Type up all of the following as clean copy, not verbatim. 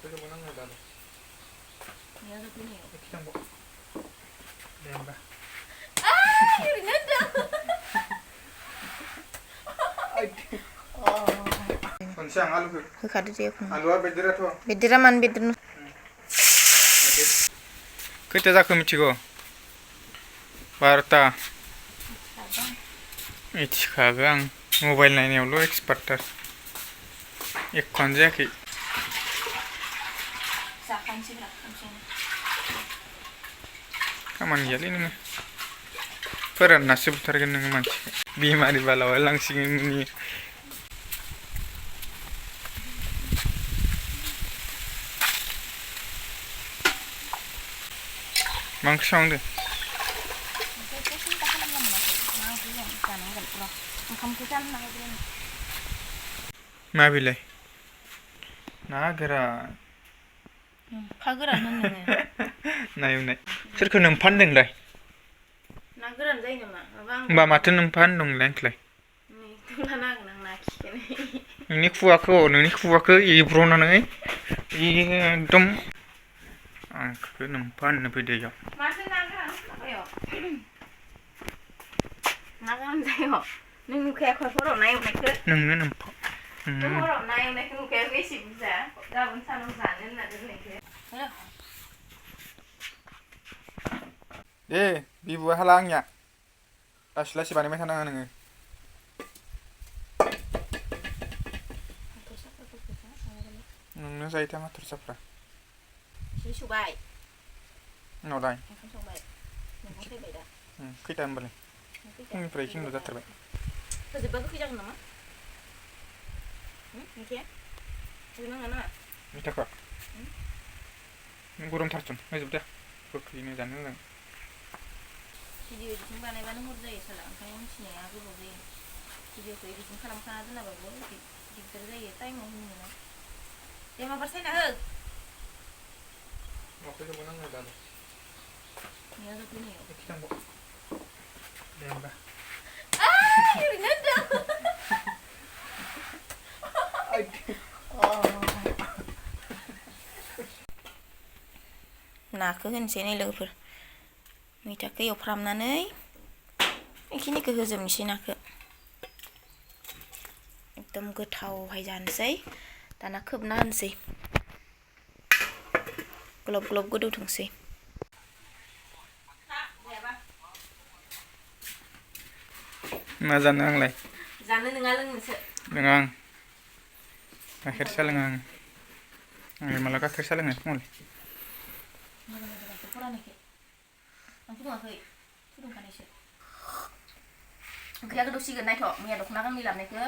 waktu itu menang ada. Ya udah punya. Kita mau. Dembah. Yuri nada. Konsiang alu ke. Kado dia pun. Alu apa bedera tuh? Bedera man bedera. Kita tak michigo. Warta. Ichkagang mobile lainnya lo experter. Ikon jaki. Sakan sih lah kan. Kaman yali nih. Peran nasib tergen dengan manci. Bima di bala walang singin ini. Mangsang deh. Mabilai. Nagara. Kageran nunggu. Naik naik. Serku nempan deng lai. Nageran zai nama. Mbak mati nempan dong lengklai. Nih, tuh nang naki kan. Ini kuak ibro nangai. Dom. Angke nempan nabi dia. Masih nageran apa yo? Nageran zai yo. Nung kayak korporo naik ke. Nung nempan. Korporo naik ke nung kayak besi bisa. Gabung sana sana nade naik. Bibu halangnya. Asla si bani mesan nangai. Nung saya itu amat tersapra. Si subai. Nodai. Subai. Nung kayak beda. Kita ambil. Ini breaking udah terbaik. Terus bagus kita nama? Oke. Guna mana? Kita kok. Gurung tarcun. Ayo sudah. Kok ini jangan. Video itu mana mana mudah ya salah. Kayak sini aku boleh. Video itu kalau makan ada lah bagus. Di terjadi ya time mau ini. 5% dah. Waktu itu menang ada. Ya udah punya. Kita mau. Dembah. Yuri nada. Naखौ होनसै नै लोगोफोर मैथाखौ एवफ्रामनानै बेखिनिखौ होजोबनोसै नाखौ एकदम गोथावहाय जानोसै दाना खोबना होनसै ग्लब ग्लब गोदौथोंसै मा जानो आंलाय जानो नङा लोंनोसो लोङा आं गाइखेर सा लोङा आं माला गाइखेर सा लोङो फुङावलाय ओंख्रिया गोदौसिगोन नायथ' मैया दख'ना गांनै लाबोनायखौ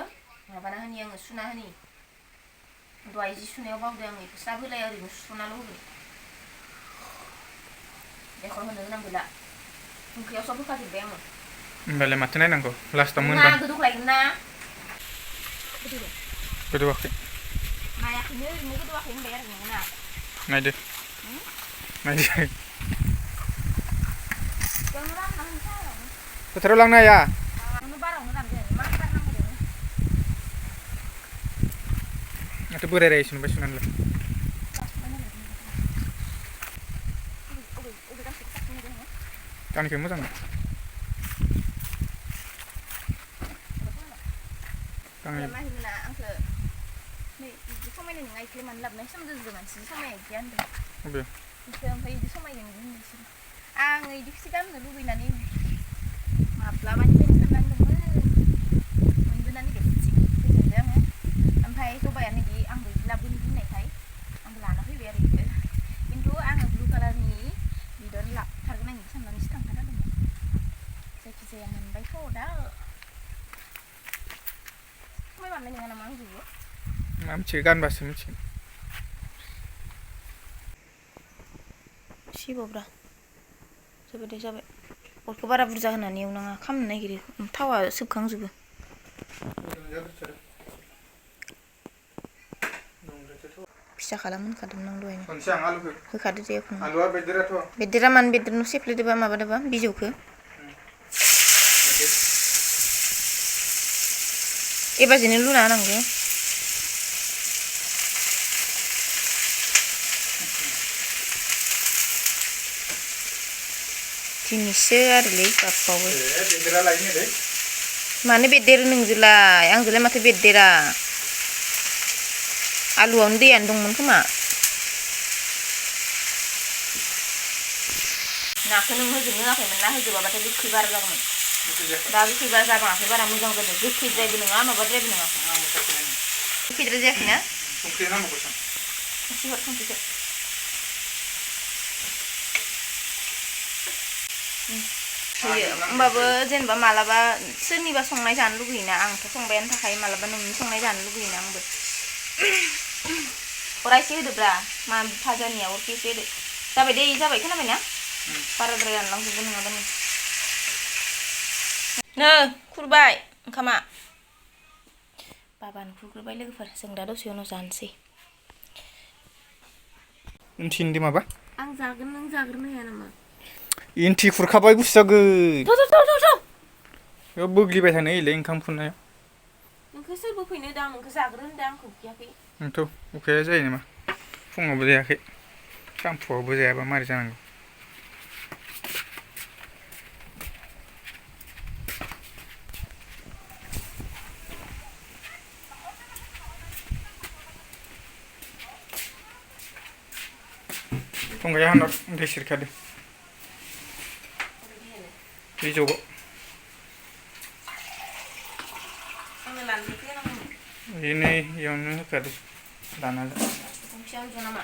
माबाना होनि आङो सुना होनि दहाय जि सुनायाव बावदों आं बेखौ स्राब होलाया ओरैनो सुनाल' होगोन बेखौ होनो गोनां गैला ओंख्रियाव सब होखाजोब्बाय आङो होमबालाय माथो नायनांगौ लास्टाव मोनबाय गोदौख्लायगोन ना गोदौवाखै नायाखैनो ओरैनो गोदौवाखै होनबाय आरो नोङो ना नायदो नायदो फोथाराव लांनो हाया माथो बोराय रायसो नुबाय सुनानैलाय गानखौ मोजां गांनै समायनाय नङा इखो मानो लाबोनाय सोमोन्दो मानसि समायनाय गैया होनदों ओमफ्राय इदि समायनाय नङा होनदों बिसोरो आङो इदिखौसो गाननो लुबैनानै माब्लाबानिफ्रायनो साननांदोंमोन मोनबोनानै गोजोनदों आङो ओमफ्राय जबायानो इदि आंबो इदि लाबोनो बुंनायखाय आंबो लाना फैबाय आरो इखो खिन्थु आङो ब्लु कालारनि बिदन लाबोथारगोन आं इदि साननानैसो थांखानांदोंमोन जायखिजाया मोनबायथ' दा समायमारनाय नङा नामा आंजोंबो मा मिथियो गानबासो मिथिगोन सिबोब्रा जोबोद जाबाय अरखौ बारा बुरजा होनानै एवनाङा खामनो नागिरो थावा सोबखांजोबो फिसा खालाम होनखादोंमोन आं दहायनो होखादो दे बेदरा मानो बेदरनो सेफ्लेदोबा माबादोबा बिजौखौ एबारजोंनो लुना होनांगौ दिनैसो आरोलै बाप्पावो बेदरा लायनो दे मानो बेददेरो नोंजोलाय आंजोलाय माथो बेददेरा आलुआवनो दैयानो दंमोन खोमा नाखौ नों होजोबनो होआखैमोन ना होजोबाबाथाय गोखै बारा जागौमोन दा गोखै बारा जाबाङाखै बारा मोजां जादों गोखैद्रायबो नङा माबाद्रायबो नङा गोखैद्राय जायाखैना संख्रि नांगौ एसे हर संख्रिखौ होयो होमबाबो जेनेबा मालाबा सोरनिबा संनाय जानो लुगैयोना आंथ' संबायानो थाखायो मालाबा नोंनि संनाय जानो लुगैयोना आंबो अरा एसे होदोब्रा मा भाजानिया अरखौ एसे होदो जाबाय दे जाबाय खोनाबायना बाराद्राय रानलांजोबगोन नङाबा नो खुरबाय ओंखामा बाबानो खुरग्रोबाय लोगोफोर जों दा दसे उनाव जानोसै इन्थिनि माबा आं जागोन नों जाग्रोनो हाया नामा इन्थि खुरखाबाय बुस्थुआ गै थ' बेयाव बोग्लिबाय थानो होयोलै ओंखाम खुरनायाव नोंखौ सोरबो फैनो दां नोंखौ जाग्रो होनदों आंखौ उखैयाखै आंथ' उखैया जायो नामा फुङावबो जायाखै सानफुआवबो जायाबा मारै जानांगौ फंबाया आंनाव दै सेरखादो दै जगाव आंनो लानजोखौ होनांगौमोन बेनो इयावनो होखादो लाना गंसेयावनो ज' नामा